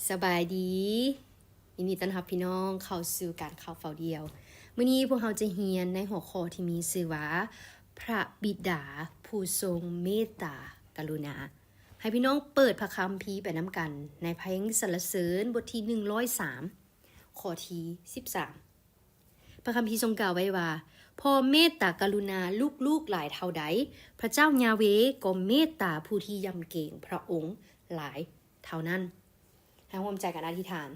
ສະບາຍດີ ຍິນດີຕ້ອນຮັບພີ່ນ້ອງເຂົ້າສູ່ການຂ່າວຟ້າວດ່ຽວ. ມື້ນີ້ພວກເຮົາຈະຮຽນໃນຫົວຂໍ້ທີ່ມີຊື່ວ່າ ພະບິດາຜູ້ຊົງເມດຕາກະລຸນາ. ໃຫ້ພີ່ນ້ອງເປີດພະຄຳພີໄປນຳກັນໃນເພງສັນລະເສີນ ບົດທີໜຶ່ງຮ້ອຍສາມ ຂໍ້ທີສິບສາມ. ພະຄຳພີຊົງກ່າວໄວ້ວ່າ ເພາະເມດຕາກະລຸນາລູກໆຫຼາຍເທົ່າໃດ, ພະເຈົ້າຢາເວກໍເມດຕາຜູ້ທີ່ຢຳເກງພະອົງຫຼາຍເທົ່ານັ້ນ. ໃຫ້ຮ່ວມໃຈກັນອະທິຖານ.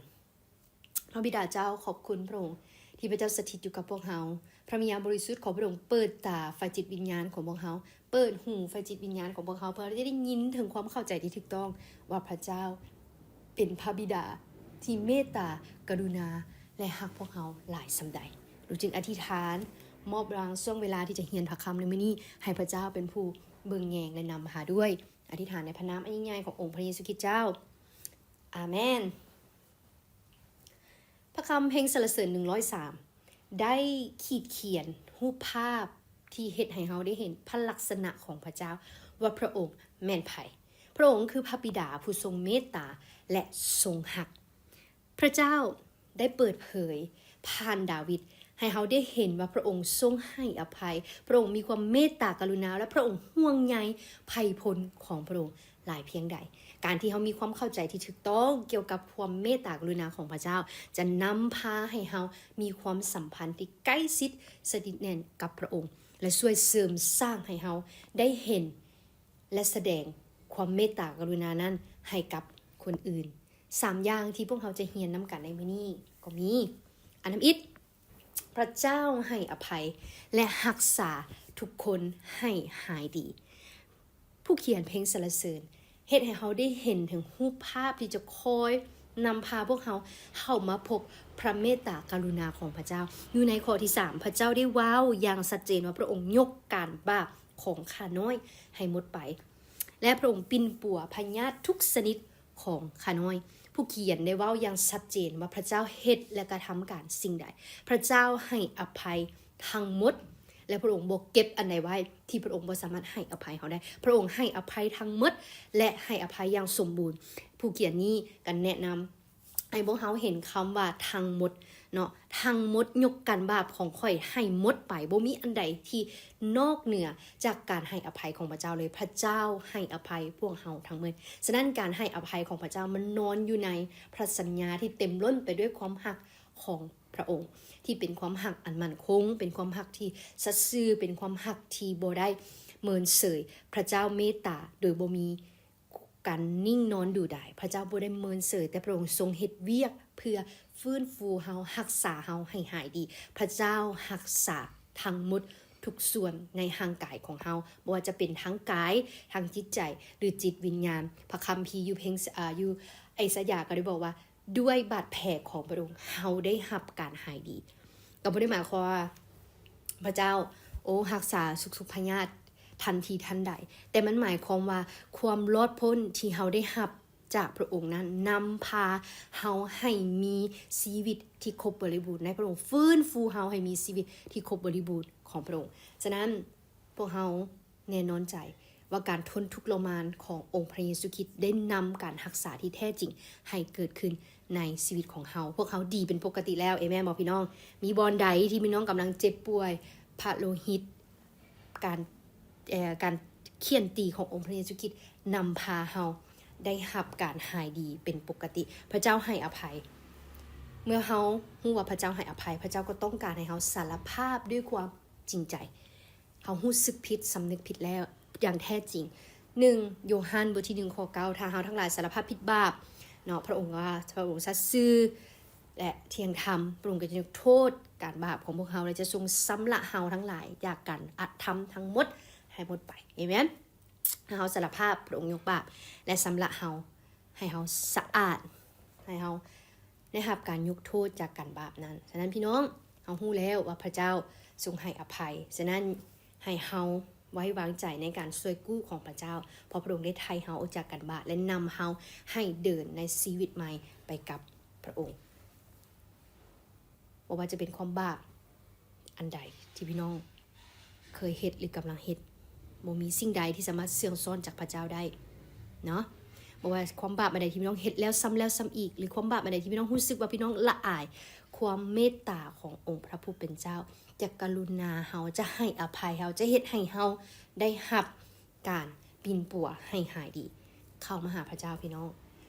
ພະບິດາເຈົ້າ, ຂອບຄຸນພະອົງທີ່ພະເຈົ້າສະຖິດຢູ່ກັບພວກເຮົາ. ພະວິນຍານບໍລິສຸດຂອງພະອົງເປີດຕາຝ່າຍຈິດວິນຍານຂອງພວກເຮົາ, ເປີດຫູຝ່າຍຈິດວິນຍານຂອງພວກເຮົາ ເພື່ອເຮົາຈະໄດ້ຍິນເຖິງຄວາມເຂົ້າໃຈທີ່ຖືກຕ້ອງວ່າພະເຈົ້າເປັນພະບິດາທີ່ເມດຕາກະລຸນາ ແລະ ຮັກພວກເຮົາຫຼາຍສ່ຳໃດ. ລູກຈຶ່ງອະທິຖານມອບລາງຊ່ວງເວລາທີ່ຈະຮຽນພະຄຳໃນມື້ນີ້ ໃຫ້ພະເຈົ້າເປັນຜູ້ເບິ່ງແຍງ ແລະ ນຳພາດ້ວຍ. ອະທິຖານໃນພະນາມອັນຍິ່ງໃຫຍ່ຂອງອົງພະເຢຊູຄຣິດເຈົ້າ. ອາເມນ. ພະຄຳເພງສັນລະເສີນໜຶ່ງຮ້ອຍສາມ ໄດ້ຂີດຂຽນຮູບພາບທີ່ເຮັດໃຫ້ເຮົາໄດ້ເຫັນພະລັກສະນະຂອງພະເຈົ້າ ວ່າພະອົງແມ່ນໃຜ. ພະອົງຄືພະບິດາຜູ້ຊົງເມດຕາ ແລະ ຊົງຮັກ. ພະເຈົ້າໄດ້ເປີດເຜີຍຜ່ານດາວິດໃຫ້ເຮົາໄດ້ເຫັນວ່າພະອົງຊົງໃຫ້ອະໄພ, ພະອົງມີຄວາມເມດຕາກະລຸນາ ແລະ ພະອົງຫ່ວງໃຍໄພພົນຂອງພະອົງ ຫຼາຍພຽງໃດ. ການທີ່ເຮົາມີຄວາມເຂົ້າໃຈທີ່ຖືກຕ້ອງກ່ຽວກັບຄວາມເມດຕາກະລຸນາຂອງພະເຈົ້າ ຈະນຳພາໃຫ້ເຮົາມີຄວາມສຳພັນທີ່ໃກ້ຊິດສະໜິດແໜ້ນກັບພະອົງ ແລະ ຊ່ວຍເສີມສ້າງໃຫ້ເຮົາໄດ້ເຫັນ ແລະ ສະແດງຄວາມເມດຕາກະລຸນານັ້ນໃຫ້ກັບຄົນອື່ນ. ສາມຢ່າງທີ່ພວກເຮົາຈະຮຽນນຳກັນໃນມື້ນີ້ກໍມີ, ອັນທຳອິດ, ພະເຈົ້າໃຫ້ອະໄພ ແລະ ຮັກສາທຸກຄົນໃຫ້ຫາຍດີ. ຜູ້ຂຽນເພງສັນລະເສີນເຮັດໃຫ້ເຮົາໄດ້ເຫັນເຖິງຮູບພາບທີ່ຈະຄອຍນຳພາພວກເຮົາເຂົ້າມາພົບພະເມດຕາກະລຸນາຂອງພະເຈົ້າ. ຢູ່ໃນຂໍ້ທີສາມ ພະເຈົ້າໄດ້ເວົ້າຢ່າງຊັດເຈນວ່າພະອົງຍົກການບາບຂອງຂ້ານ້ອຍໃຫ້ໝົດໄປ ແລະ ພະອົງປິ່ນປົວພະຍາດທຸກຊະນິດ ຂອງຂ້ານ້ອຍ. ຜູ້ຂຽນໄດ້ເວົ້າຢ່າງຊັດເຈນວ່າພະເຈົ້າເຮັດ ແລະ ກະທຳການສິ່ງໃດ. ພະເຈົ້າໃຫ້ອະໄພທັງໝົດ ແລະ ພະອົງບໍ່ເກັບອັນໃດໄວ້ທີ່ພະອົງບໍ່ສາມາດໃຫ້ອະໄພເຮົາໄດ້. ພະອົງໃຫ້ອະໄພທັງໝົດ ແລະ ໃຫ້ອະໄພຢ່າງສົມບູນ. ຜູ້ຂຽນນີ້ກໍແນະນຳໃຫ້ພວກເຮົາເຫັນຄຳວ່າທັງໝົດເນາະ, ທັງໝົດ ຍົກການບາບຂອງຂ້ອຍໃຫ້ໝົດໄປ. ບໍ່ມີອັນໃດທີ່ນອກເໜືອຈາກການໃຫ້ອະໄພຂອງພະເຈົ້າເລີຍ. ພະເຈົ້າໃຫ້ອະໄພພວກເຮົາທັງໝົດ. ສະນັ້ນ ການໃຫ້ອະໄພຂອງພະເຈົ້າມັນນອນຢູ່ໃນພະສັນຍາທີ່ເຕັມລົ້ນໄປດ້ວຍຄວາມຮັກຂອງພະອົງ ທີ່ເປັນຄວາມຮັກອັນໝັ້ນຄົງ, ເປັນຄວາມຮັກທີ່ສັດຊື່, ເປັນຄວາມຮັກທີ່ບໍ່ໄດ້ເມີນເສີຍ. ພະເຈົ້າເມດຕາໂດຍບໍ່ມີການນິ່ງນອນດູດາຍ. ພະເຈົ້າບໍ່ໄດ້ເມີນເສີຍ, ແຕ່ພະອົງຊົງເຮັດວຽກເພື່ອຟື້ນຟູເຮົາ, ຮັກສາເຮົາໃຫ້ຫາຍດີ. ພະເຈົ້າຮັກສາທັງໝົດ ທຸກສ່ວນໃນຮ່າງກາຍຂອງເຮົາ, ບໍ່ວ່າຈະເປັນທາງກາຍ, ທາງຈິດໃຈ ຫຼື ຈິດວິນຍານ. ພະຄຳພີຢູ່ເພງ ອາ ຢູ່ໄອສາຍາກໍໄດ້ບອກວ່າ ດ້ວຍບາດແຜຂອງພະອົງ ເຮົາໄດ້ຮັບການຫາຍດີ. ກໍບໍ່ໄດ້ໝາຍຄວາມວ່າພະເຈົ້າ ໂອ້ ຮັກສາທຸກໆພະຍາດທັນທີທັນໃດ, ແຕ່ມັນໝາຍຄວາມວ່າຄວາມລອດພົ້ນທີ່ເຮົາໄດ້ຮັບ ຈາກພະອົງນັ້ນນຳພາເຮົາໃຫ້ມີຊີວິດທີ່ຄົບບໍລິບູນໃນພະອົງ, ຟື້ນຟູເຮົາໃຫ້ມີຊີວິດທີ່ຄົບບໍລິບູນຂອງພະອົງ. ສະນັ້ນ ພວກເຮົາແນ່ນອນໃຈວ່າການທົນທຸກທໍມານຂອງອົງພະເຢຊູຄຣິດໄດ້ນຳການຮັກສາທີ່ແທ້ຈິງໃຫ້ເກີດຂຶ້ນໃນຊີວິດຂອງເຮົາ. ພວກເຮົາດີເປັນປົກກະຕິແລ້ວ, ເອແມ່ນບໍ່ພີ່ນ້ອງ? ມີບ່ອນໃດທີ່ພີ່ນ້ອງກຳລັງເຈັບປ່ວຍ, ພະໂລຫິດ, ການ ເອີ ການຂ້ຽນຕີຂອງອົງພະເຢຊູຄຣິດນຳພາເຮົາໄດ້ຮັບການຫາຍດີເປັນປົກກະຕິ. ພະເຈົ້າໃຫ້ອະໄພ. ເມື່ອເຮົາຮູ້ວ່າພະເຈົ້າໃຫ້ອະໄພ, ພະເຈົ້າກໍຕ້ອງການໃຫ້ເຮົາສາລະພາບດ້ວຍຄວາມຈິງໃຈ. ເຮົາຮູ້ສຶກຜິດ, ສຳນຶກຜິດແລ້ວຢ່າງແທ້ຈິງ. ໜຶ່ງ ໂຢຮັນ ບົດທີໜຶ່ງ ຂໍ້ເກົ້າ, ຖ້າເຮົາທັງຫຼາຍສາລະພາບຜິດບາບເນາະ, ພະອົງວ່າ ພະອົງສັດຊື່ ແລະ ທ່ຽງທຳ, ພະອົງກໍຈະຍົກໂທດການບາບຂອງພວກເຮົາ ແລະ ຈະຊົງຊຳລະເຮົາທັງຫຼາຍຈາກການອະທຳທັງໝົດໃຫ້ໝົດໄປ. ເອເມນ. ຖ້າເຮົາສາລະພາບ, ພະອົງຍົກບາບ ແລະ ຊຳລະເຮົາ ໃຫ້ເຮົາສະອາດ, ໃຫ້ເຮົາໄດ້ຮັບການຍົກໂທດຈາກການບາບນັ້ນ. ສະນັ້ນ ພີ່ນ້ອງ, ເຮົາຮູ້ແລ້ວວ່າພະເຈົ້າຊົງໃຫ້ອະໄພ. ສະນັ້ນ ໃຫ້ເຮົາໄວ້ວາງໃຈໃນການຊ່ວຍກູ້ຂອງພະເຈົ້າ, ເພາະພະອົງໄດ້ໄຖ່ເຮົາອອກຈາກການບາບ ແລະ ນຳເຮົາໃຫ້ເດີນໃນຊີວິດໃໝ່ໄປກັບພະອົງ. ບໍ່ວ່າຈະເປັນຄວາມບາບອັນໃດທີ່ພີ່ນ້ອງເຄີຍເຮັດ ຫຼື ກຳລັງເຮັດ, ບໍ່ມີສິ່ງໃດທີ່ສາມາດເຊື່ອງຊ້ອນຈາກພະເຈົ້າໄດ້ເນາະ. ບໍ່ວ່າຄວາມບາບອັນໃດທີ່ພີ່ນ້ອງເຮັດແລ້ວຊ້ຳແລ້ວຊ້ຳອີກ ຫຼື ຄວາມບາບອັນໃດທີ່ພີ່ນ້ອງຮູ້ສຶກວ່າພີ່ນ້ອງລະອາຍ, ຄວາມເມດຕາຂອງອົງພະຜູ້ເປັນເຈົ້າຈະກະລຸນາເຮົາ, ຈະໃຫ້ອະໄພເຮົາ, ຈະເຮັດໃຫ້ເຮົາໄດ້ຮັບການປິ່ນປົວໃຫ້ຫາຍດີ. ເຂົ້າມາຫາພະເຈົ້າພີ່ນ້ອງ,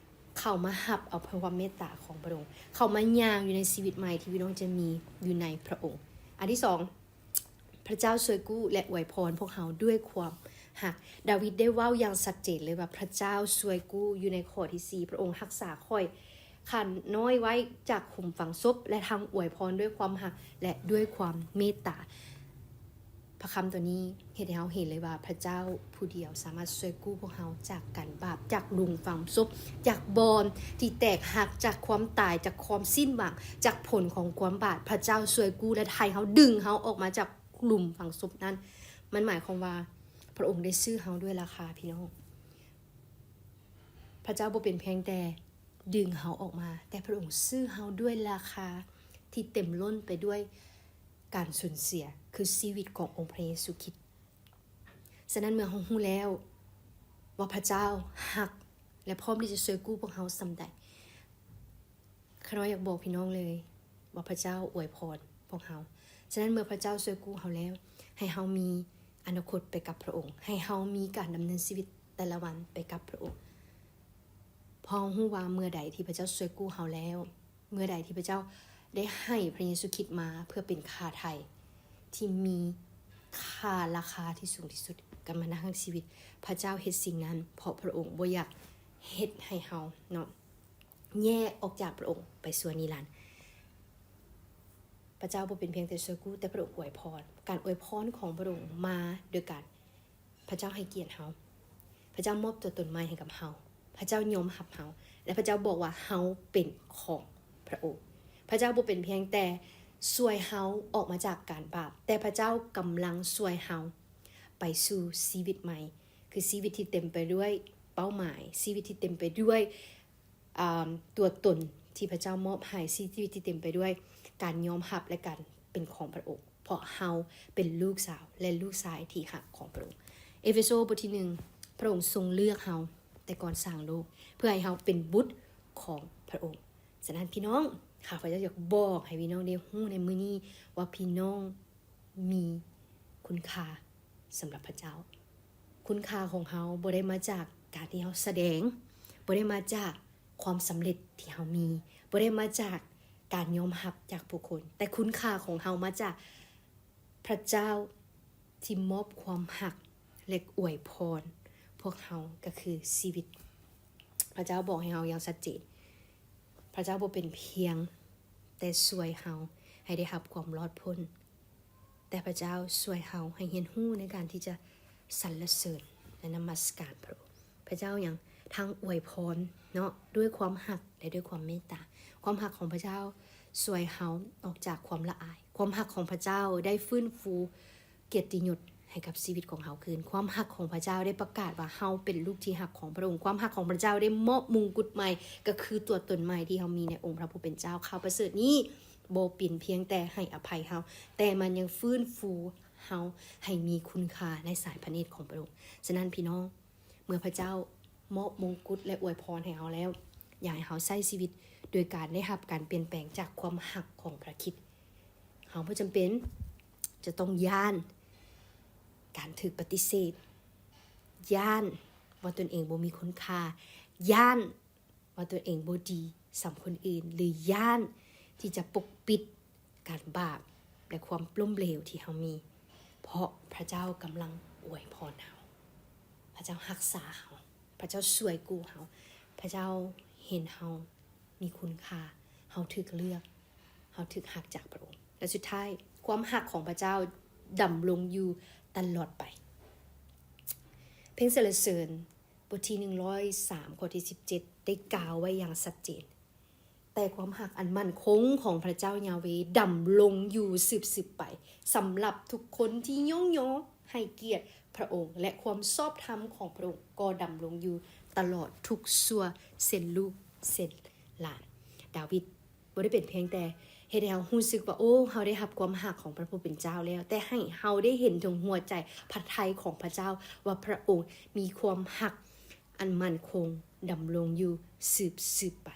ເຂົ້າມາຮັບເອົາພະ ຄວາມເມດຕາຂອງພະອົງ, ເຂົ້າມາຍ່າງຢູ່ໃນຊີວິດໃໝ່ທີ່ພີ່ນ້ອງຈະມີຢູ່ໃນພະອົງ. ອັນທີສອງ, ພະເຈົ້າຊ່ວຍກູ້ ແລະ ອວຍພອນພວກເຮົາດ້ວຍຄວາມຮັກ. ດາວິດໄດ້ເວົ້າຢ່າງຊັດເຈນເລີຍວ່າ ພະເຈົ້າຊ່ວຍກູ້. ຢູ່ໃນຂໍ້ທີສີ່ ພະອົງຮັກສາຂ້ອຍຂ້ານ້ອຍໄວ້ຈາກຂຸມຝັງສົບ ແລະ ທັງອວຍພອນດ້ວຍຄວາມຮັກ ແລະ ດ້ວຍຄວາມເມດຕາ. ພະຄຳຕົວນີ້ເຮັດໃຫ້ເຮົາເຫັນເລີຍວ່າ ພະເຈົ້າຜູ້ດຽວສາມາດຊ່ວຍກູ້ພວກເຮົາຈາກການບາບ, ຈາກຫຼຸງຝັງສົບ, ຈາກບ່ອນທີ່ແຕກຫັກ, ຈາກຄວາມຕາຍ, ຈາກຄວາມສິ້ນຫວັງ, ຈາກຜົນຂອງຄວາມບາບ. ພະເຈົ້າຊ່ວຍກູ້ ແລະ ໄຖ່ເຮົາ, ດຶງເຮົາອອກມາຈາກ ຫຼຸງຝັງສົບນັ້ນ. ມັນໝາຍຄວາມວ່າພະອົງໄດ້ຊື້ເຮົາດ້ວຍລາຄາ, ພີ່ນ້ອງ. ພະເຈົ້າບໍ່ເປັນພຽງແຕ່ດຶງເຮົາອອກມາ, ແຕ່ພະອົງຊື້ເຮົາດ້ວຍລາຄາທີ່ເຕັມລົ້ນໄປດ້ວຍການສູນເສຍ, ຄືຊີວິດຂອງອົງພະເຢຊູຄຣິດ. ສະນັ້ນ ເມື່ອເຮົາຮູ້ແລ້ວວ່າພະເຈົ້າຮັກ ແລະ ພ້ອມທີ່ຈະຊ່ວຍກູ້ພວກເຮົາສ່ຳໃດ, ຂ້ານ້ອຍຢາກບອກພີ່ນ້ອງເລີຍວ່າ ພະເຈົ້າອວຍພອນພວກເຮົາ. ສະນັ້ນ ເມື່ອພະເຈົ້າຊ່ວຍກູ້ເຮົາແລ້ວ, ໃຫ້ເຮົາມີອະນາຄົດໄປກັບພະອົງ, ໃຫ້ເຮົາມີການດຳເນີນຊີວິດແຕ່ລະວັນໄປກັບພະອົງ. ເພາະເຮົາຮູ້ວ່າເມື່ອໃດທີ່ພະເຈົ້າຊ່ວຍກູ້ເຮົາແລ້ວ, ເມື່ອໃດທີ່ພະເຈົ້າໄດ້ໃຫ້ພະເຢຊູຄຣິດມາເພື່ອເປັນຄ່າໄຖ່ທີ່ມີຄ່າລາຄາທີ່ສູງທີ່ສຸດກັບມານະທັງຊີວິດ, ພະເຈົ້າເຮັດສິ່ງນັ້ນ ເພາະພະອົງບໍ່ຢາກເຮັດໃຫ້ເຮົາເນາະ ແຍກອອກຈາກພະອົງໄປຊົ່ວນິລັນ. ພະເຈົ້າບໍ່ເປັນພຽງແຕ່ຊ່ວຍກູ້, ແຕ່ພະອົງອວຍພອນ. ການອວຍພອນຂອງພະອົງມາໂດຍການ ພະເຈົ້າໃຫ້ກຽດເຮົາ. ພະເຈົ້າມອບຕົວຕົນໃໝ່ໃຫ້ກັບເຮົາ. ພະເຈົ້າຍອມຮັບເຮົາ. ແລະ ພະເຈົ້າບອກວ່າເຮົາເປັນຂອງພະອົງ. ພະເຈົ້າບໍ່ເປັນພຽງແຕ່ຊ່ວຍເຮົາອອກມາຈາກການບາບ, ແຕ່ພະເຈົ້າກຳລັງຊ່ວຍເຮົາໄປສູ່ຊີວິດໃໝ່, ຄືຊີວິດທີ່ເຕັມໄປດ້ວຍເປົ້າໝາຍ, ຊີວິດທີ່ເຕັມໄປດ້ວຍ ອາ ຕົວຕົນທີ່ພະເຈົ້າມອບໃຫ້, ຊີວິດທີ່ເຕັມໄປດ້ວຍການຍອມຮັບ ແລະ ການເປັນຂອງພະອົງ, ເພາະເຮົາເປັນລູກສາວ ແລະ ລູກຊາຍທີ່ຮັກຂອງພະອົງ. ເອເຟໂຊ ບົດທີໜຶ່ງ, ພະອົງຊົງເລືອກເຮົາແຕ່ກ່ອນສ້າງໂລກ ເພື່ອໃຫ້ເຮົາເປັນບຸດຂອງພະອົງ. ສະນັ້ນ ພີ່ນ້ອງ, ຂ້າພະເຈົ້າຢາກບອກໃຫ້ພີ່ນ້ອງໄດ້ຮູ້ໃນມື້ນີ້ວ່າ ພີ່ນ້ອງ ມີຄຸນຄ່າສຳລັບພະເຈົ້າ. ຄຸນຄ່າຂອງເຮົາບໍ່ໄດ້ມາຈາກການທີ່ເຮົາສະແດງ, ບໍ່ໄດ້ມາຈາກຄວາມສຳເລັດທີ່ເຮົາມີ, ບໍ່ໄດ້ມາຈາກການຍອມຮັບຈາກຜູ້ຄົນ, ແຕ່ຄຸນຄ່າຂອງເຮົາມາຈາກພະເຈົ້າທີ່ມອບຄວາມຮັກ ແລະ ອວຍພອນພວກເຮົາ, ກໍຄືຊີວິດ. ພະເຈົ້າບອກໃຫ້ເຮົາຢ່າງຊັດເຈນ, ພະເຈົ້າບໍ່ເປັນພຽງແຕ່ຊ່ວຍເຮົາໃຫ້ໄດ້ຮັບຄວາມລອດພົ້ນ, ແຕ່ພະເຈົ້າຊ່ວຍເຮົາໃຫ້ຮຽນຮູ້ໃນການທີ່ຈະສັນລະເສີນ ແລະ ນະມັດສະການພະອົງ. ພະເຈົ້າຍັງທັງອວຍພອນເນາະ ດ້ວຍຄວາມຮັກ ແລະ ດ້ວຍຄວາມເມດຕາ. ຄວາມຮັກຂອງພະເຈົ້າຊ່ວຍເຮົາອອກຈາກຄວາມລະອາຍ. ຄວາມຮັກຂອງພະເຈົ້າໄດ້ຟື້ນຟູກຽດຕິຍົດໃຫ້ກັບຊີວິດຂອງເຮົາຄືນ. ຄວາມຮັກຂອງພະເຈົ້າໄດ້ປະກາດວ່າເຮົາເປັນລູກທີ່ຮັກຂອງພະອົງ. ຄວາມຮັກຂອງພະເຈົ້າໄດ້ມອບມຸງກຸດໃໝ່, ກໍຄືຕົວຕົນໃໝ່ທີ່ເຮົາມີໃນອົງພະຜູ້ເປັນເຈົ້າ. ຂ່າວປະເສີດນີ້ ບໍ່ເປັນພຽງແຕ່ໃຫ້ອະໄພເຮົາ, ແຕ່ມັນຍັງຟື້ນຟູເຮົາໃຫ້ມີຄຸນຄ່າໃນສາຍພະເນດຂອງພະອົງ. ສະນັ້ນ ພີ່ນ້ອງ, ເມື່ອພະເຈົ້າມອບມົງກຸດ ແລະ ອວຍພອນໃຫ້ເຮົາແລ້ວ, ຢາກໃຫ້ເຮົາໃຊ້ຊີວິດໂດຍການໄດ້ຮັບການປ່ຽນແປງຈາກຄວາມຮັກຂອງພະຄຣິດ. ເຮົາບໍ່ຈຳເປັນຈະຕ້ອງຢ້ານການຖືກປະຕິເສດ, ຢ້ານວ່າຕົນເອງບໍ່ມີຄຸນຄ່າ, ຢ້ານ ວ່າຕົວເອງບໍ່ດີສ່ຳຄົນອື່ນ ຫຼື ຢ້ານທີ່ຈະປົກປິດການບາບ ແລະ ຄວາມລົ້ມເຫຼວທີ່ເຮົາມີ, ເພາະພະເຈົ້າກຳລັງອວຍພອນເຮົາ, ພະເຈົ້າຮັກສາເຮົາ, ພະເຈົ້າຊ່ວຍກູ້ເຮົາ, ພະເຈົ້າເຫັນເຮົາມີຄຸນຄ່າ, ເຮົາຖືກເລືອກ, ເຮົາຖືກຮັກຈາກພະອົງ. ແລະ ສຸດທ້າຍ, ຄວາມຮັກຂອງພະເຈົ້າດຳລົງຢູ່ຕະຫຼອດໄປ. ເພງສັນລະເສີນ ບົດທີໜຶ່ງຮ້ອຍສາມ ຂໍ້ທີສິບເຈັດ ໄດ້ກ່າວໄວ້ຢ່າງຊັດເຈນ, ແຕ່ຄວາມຮັກອັນໝັ້ນຄົງຂອງພະເຈົ້າຢາເວດຳລົງຢູ່ສືບໆໄປ, ສຳລັບທຸກຄົນທີ່ຍ້ອງຍໍໃຫ້ກຽດພະອົງ, ແລະ ຄວາມຊອບທຳຂອງພະອົງກໍດຳລົງຢູ່ຕະຫຼອດທຸກຊົ່ວເຊັ່ນລູກເຊັ່ນຫຼານ. ດາວິດ ບໍ່ໄດ້ເປັນພຽງແຕ່ເຮັດໃຫ້ເຮົາຮູ້ສຶກວ່າ ໂອ້ ເຮົາໄດ້ຮັບຄວາມຮັກຂອງພະຜູ້ເປັນເຈົ້າແລ້ວ, ແຕ່ໃຫ້ເຮົາໄດ້ເຫັນເຖິງຫົວໃຈພະໄທຂອງພະເຈົ້າ ວ່າພະອົງມີຄວາມຮັກ ອັນໝັ້ນຄົງດຳລົງຢູ່ສືບໆໄປ.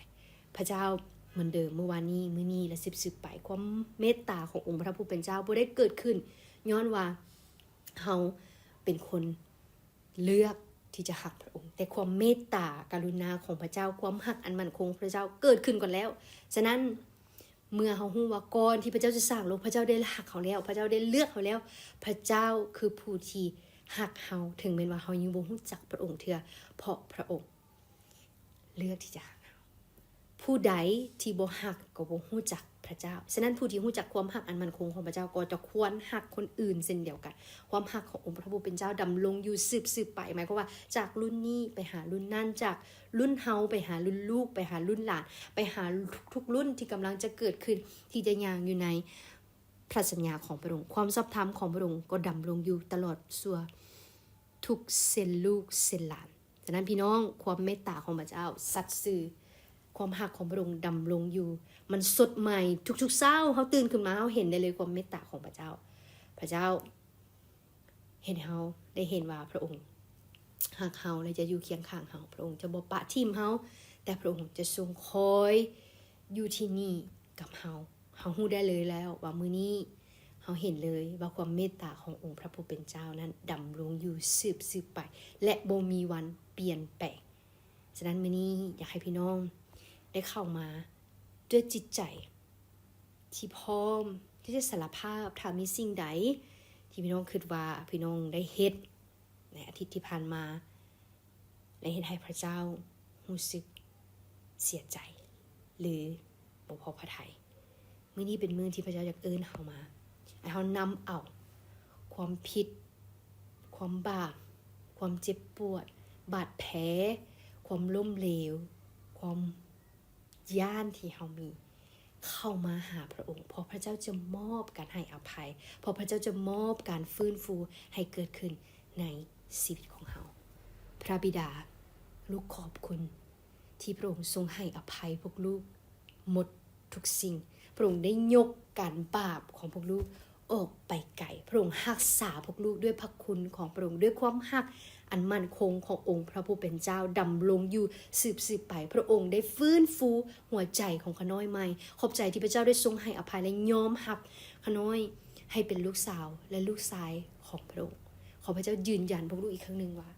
ພະເຈົ້າເໝືອນເດີມມື້ວານນີ້, ມື້ນີ້ ແລະ ສືບໆໄປ. ຄວາມເມດຕາຂອງອົງພະຜູ້ເປັນເຈົ້າບໍ່ໄດ້ເກີດຂຶ້ນຍ້ອນວ່າເຮົາເປັນຄົນເລືອກທີ່ຈະຮັກພະອົງ, ແຕ່ຄວາມເມດຕາກະລຸນາຂອງພະເຈົ້າ, ຄວາມຮັກອັນໝັ້ນຄົງຂອງພະເຈົ້າເກີດຂຶ້ນກ່ອນແລ້ວ. ສະນັ້ນ ເມື່ອເຮົາຮູ້ວ່າກ່ອນທີ່ພະເຈົ້າຈະສ້າງໂລກ, ພະເຈົ້າໄດ້ຮັກເຮົາແລ້ວ, ພະເຈົ້າໄດ້ເລືອກເຮົາແລ້ວ, ພະເຈົ້າຄືຜູ້ທີ່ຮັກເຮົາ, ເຖິງແມ່ນວ່າເຮົາຍັງບໍ່ຮູ້ຈັກພະອົງເທື່ອ, ເພາະພະອົງເລືອກທີ່ຈະຮັກເຮົາ. ຜູ້ໃດທີ່ບໍ່ຮັກກໍບໍ່ຮູ້ຈັກພະເຈົ້າ. ສະນັ້ນ ຜູ້ທີ່ຮູ້ຈັກຄວາມຮັກອັນໝັ້ນຄົງຂອງພະເຈົ້າ ກໍຈະຄວນຮັກຄົນອື່ນເຊັ່ນດຽວກັນ. ຄວາມຮັກຂອງອົງພະຜູ້ເປັນເຈົ້າດຳລົງຢູ່ສືບໆໄປ, ໝາຍຄວາມວ່າຈາກລຸ້ນນີ້ໄປຫາລຸ້ນນັ້ນ, ຈາກລຸ້ນເຮົາໄປຫາລຸ້ນລູກ, ໄປຫາລຸ້ນຫຼານ, ໄປຫາທຸກໆລຸ້ນທີ່ກຳລັງຈະເກີດຂຶ້ນ ທີ່ຈະຍ່າງຢູ່ໃນພະສັນຍາຂອງພະອົງ. ຄວາມຊອບທຳຂອງພະອົງກໍດຳລົງຢູ່ຕະຫຼອດຊົ່ວທຸກເຊັ່ນລູກເຊັ່ນຫຼານ. ສະນັ້ນ ພີ່ນ້ອງ, ຄວາມເມດຕາຂອງພະເຈົ້າສັດຊື່, ຄວາມຮັກຂອງພະອົງດຳລົງຢູ່, ມັນສົດໃໝ່ທຸກໆເຊົ້າ. ເຮົາຕື່ນຂຶ້ນມາ, ເຮົາເຫັນໄດ້ເລີຍຄວາມເມດຕາຂອງພະເຈົ້າ. ພະເຈົ້າ ເຮັດໃຫ້ເຮົາໄດ້ເຫັນວ່າພະອົງຮັກເຮົາ ແລະ ຈະຢູ່ຄຽງຂ້າງເຮົາ. ພະອົງຈະບໍ່ປະຖິ້ມເຮົາ, ແຕ່ພະອົງຈະຊົງຄອຍຢູ່ທີ່ນີ້ກັບເຮົາ. ເຮົາຮູ້ໄດ້ເລີຍແລ້ວວ່າມື້ນີ້ເຮົາເຫັນເລີຍວ່າຄວາມເມດຕາຂອງອົງພະຜູ້ເປັນເຈົ້ານັ້ນດຳລົງຢູ່ສືບໆໄປ ແລະ ບໍ່ມີວັນປ່ຽນແປງ. ສະນັ້ນ ມື້ນີ້ຢາກໃຫ້ພີ່ນ້ອງໄດ້ເຂົ້າມາດ້ວຍຈິດໃຈ ທີ່ພ້ອມທີ່ຈະສາລະພາບ ຖ້າມີສິ່ງໃດທີ່ພີ່ນ້ອງຄິດວ່າພີ່ນ້ອງໄດ້ເຮັດໃນອາທິດທີ່ຜ່ານມາ ແລະ ເຮັດໃຫ້ພະເຈົ້າຮູ້ສຶກເສຍໃຈ ຫຼື ບໍ່ພໍພະໄທ. ມື້ນີ້ເປັນມື້ທີ່ພະເຈົ້າຢາກເອີ້ນເຮົາມາ ໃຫ້ເຮົານຳເອົາຄວາມຜິດ, ຄວາມບາບ, ຄວາມເຈັບປວດ, ບາດແຜ, ຄວາມລົ້ມເຫຼວ, ຄວາມ ຢ້ານທີ່ເຮົາມີ ເຂົ້າມາຫາພະອົງ, ເພາະພະເຈົ້າຈະມອບການໃຫ້ອະໄພ, ເພາະພະເຈົ້າຈະມອບການຟື້ນຟູໃຫ້ເກີດຂຶ້ນໃນຊີວິດຂອງເຮົາ. ພະບິດາ, ລູກຂອບຄຸນທີ່ພະອົງຊົງໃຫ້ອະໄພພວກລູກໝົດທຸກສິ່ງ. ພະອົງໄດ້ຍົກການບາບຂອງພວກລູກ ອອກໄປໄກ. ພະອົງຮັກສາພວກລູກດ້ວຍພະຄຸນຂອງພະອົງ, ດ້ວຍຄວາມຮັກອັນໝັ້ນຄົງຂອງອົງພະຜູ້ເປັນເຈົ້າດຳລົງຢູ່ສືບໆໄປ. ພະອົງໄດ້ຟື້ນຟູຫົວໃຈຂອງຂ້ານ້ອຍໃໝ່. ຂອບໃຈທີ່ພະເຈົ້າໄດ້ຊົງໃຫ້ອະໄພ ແລະ ຍອມຮັບຂ້ານ້ອຍໃຫ້ເປັນລູກສາວ ແລະ ລູກຊາຍຂອງພະອົງ. ຂໍພະເຈົ້າຢືນຢັນພວກລູກອີກຄັ້ງໜຶ່ງວ່າ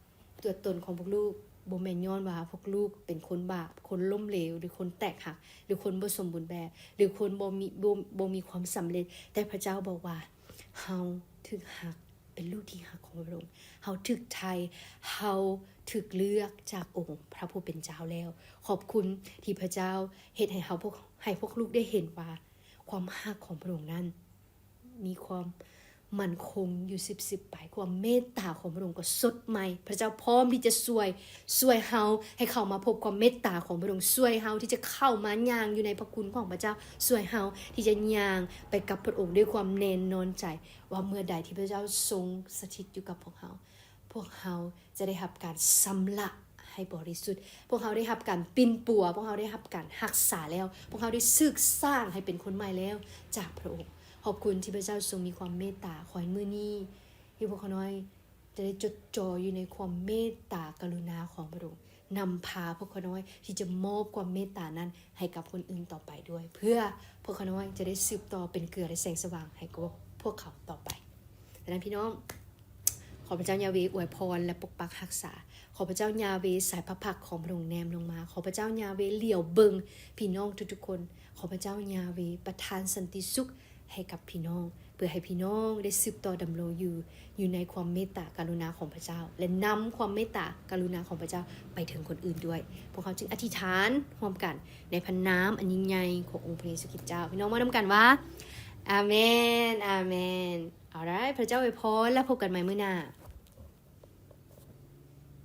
ຕົວຕົນຂອງພວກລູກບໍ່ແມ່ນຍ້ອນວ່າພວກລູກເປັນຄົນບາບ, ຄົນລົ້ມເຫຼວ ຫຼື ຄົນແຕກຫັກ ຫຼື ຄົນບໍ່ສົມບູນແບບ ຫຼື ຄົນບໍ່ມີ ບໍ່ ບໍ່ມີຄວາມສຳເລັດ, ແຕ່ພະເຈົ້າບອກວ່າເຮົາຖືກຮັກເປັນລູກທີ່ຮັກຂອງພະອົງ, ເຮົາຖືກໄຖ່, ເຮົາຖືກເລືອກຈາກອົງພະຜູ້ເປັນເຈົ້າແລ້ວ. ຂອບຄຸນທີ່ພະເຈົ້າເຮັດໃຫ້ເຮົາ ພວກ ໃຫ້ພວກລູກໄດ້ເຫັນວ່າຄວາມຮັກຂອງພະອົງນັ້ນ ມີຄວາມໝັ້ນຄົງຢູ່ສືບໆໄປ. ຄວາມເມດຕາຂອງພະອົງກໍສົດໃໝ່. ພະເຈົ້າພ້ອມທີ່ຈະຊ່ວຍ, ຊ່ວຍເຮົາໃຫ້ເຂົ້າມາພົບຄວາມເມດຕາຂອງພະອົງ, ຊ່ວຍເຮົາທີ່ຈະເຂົ້າມາຍ່າງຢູ່ໃນພະຄຸນຂອງພະເຈົ້າ, ຊ່ວຍເຮົາທີ່ຈະຍ່າງໄປກັບພະອົງດ້ວຍຄວາມແນ່ນອນໃຈວ່າເມື່ອໃດທີ່ພະເຈົ້າຊົງສະຖິດຢູ່ກັບພວກເຮົາ, ພວກເຮົາຈະໄດ້ຮັບການຊຳລະໃຫ້ບໍລິສຸດ, ພວກເຮົາໄດ້ຮັບການປິ່ນປົວ, ພວກເຮົາໄດ້ຮັບການຮັກສາແລ້ວ, ພວກເຮົາໄດ້ຖືກສ້າງໃຫ້ເປັນຄົນໃໝ່ແລ້ວຈາກພະອົງ. ຂອບຄຸນທີ່ພະເຈົ້າຊົງມີຄວາມເມດຕາ. ຂໍໃຫ້ມື້ນີ້ທີ່ພວກຂ້ານ້ອຍຈະໄດ້ຈົດຈ່ອຍຢູ່ໃນຄວາມເມດຕາກະລຸນາຂອງພະອົງ, ນຳພາພວກຂ້ານ້ອຍທີ່ຈະມອບຄວາມເມດຕານັ້ນໃຫ້ກັບຄົນອື່ນຕໍ່ໄປດ້ວຍ, ເພື່ອພວກຂ້ານ້ອຍຈະໄດ້ສືບຕໍ່ເປັນເກືອ ແລະ ແສງສະຫວ່າງໃຫ້ກັບພວກເຂົາຕໍ່ໄປ. ສະນັ້ນ ພີ່ນ້ອງ, ຂໍພະເຈົ້າຢາເວອວຍພອນ ແລະ ປົກປັກຮັກສາ. ຂໍພະເຈົ້າຢາເວສາຍພະພັກຂອງພະອົງແນມລົງມາ. ຂໍພະເຈົ້າຢາເວຫຼຽວເບິ່ງພີ່ນ້ອງທຸກໆຄົນ. ຂໍພະເຈົ້າຢາເວປະທານສັນຕິສຸກໃຫ້ກັບພີ່ນ້ອງ, ເພື່ອໃຫ້ພີ່ນ້ອງໄດ້ສືບຕໍ່ດຳລົງຢູ່, ຢູ່ໃນຄວາມເມດຕາກະລຸນາຂອງພະເຈົ້າ ແລະ ນຳຄວາມເມດຕາກະລຸນາຂອງພະເຈົ້າໄປເຖິງຄົນອື່ນດ້ວຍ. ພວກເຮົາຈຶ່ງອະທິຖານຮ່ວມກັນໃນພະນາມອັນຍິ່ງໃຫຍ່ຂອງອົງພະເຢຊູຄຣິດເຈົ້າ. ພີ່ນ້ອງເວົ້ານຳກັນວ່າ ອາເມນ, ອາເມນ. Alright, ພະເຈົ້າອວຍພອນ ແລະ ພົບກັນໃໝ່ມື້ໜ້າ.